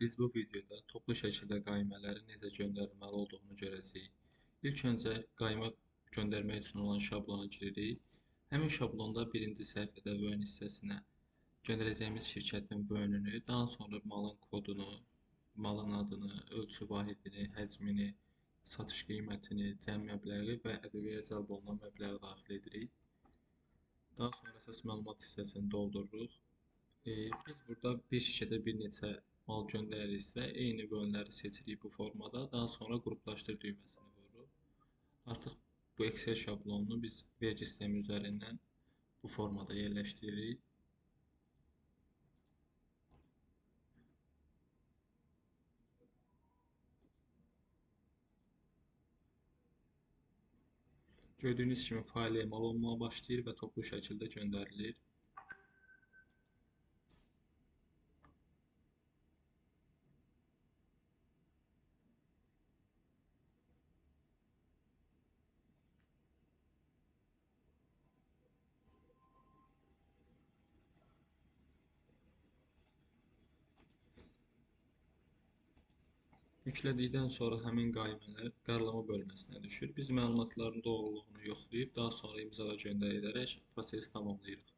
Biz bu videoda toplu şəkildə qaymələrin necə göndərilməli olduğunu görəcəyik. İlk öncə qayma göndərmək üçün olan şablona giririk. Həmin şablonda birinci səhifədə vön hissəsinə göndərəcəyimiz şirkətin vönünü, daha sonra malın kodunu, malın adını, ölçü vahidini, həcmini, satış qiymətini, cəm məbləği və ƏDV-yə cəlb olunan məbləği daxil edirik. Daha sonra əsas məlumat hissəsini doldururuq. Biz burada bir şirkətə bir neçə mal göndəririksə, eyni vönləri seçirik bu formada. Daha sonra qruplaşdır düyməsini vururuq. Artıq bu Excel şablonunu biz vergi sistemi üzərindən bu formada yerləşdiririk. Gördüyünüz kimi fayl emal olmağa başlayır və toplu şəkildə göndərilir. Yüklədikdən sonra həmin qaymələr qaralama bölməsinə düşür. Biz məlumatların doğruluğunu yoxlayıb, daha sonra imzala göndərərək prosesi tamamlayırıq.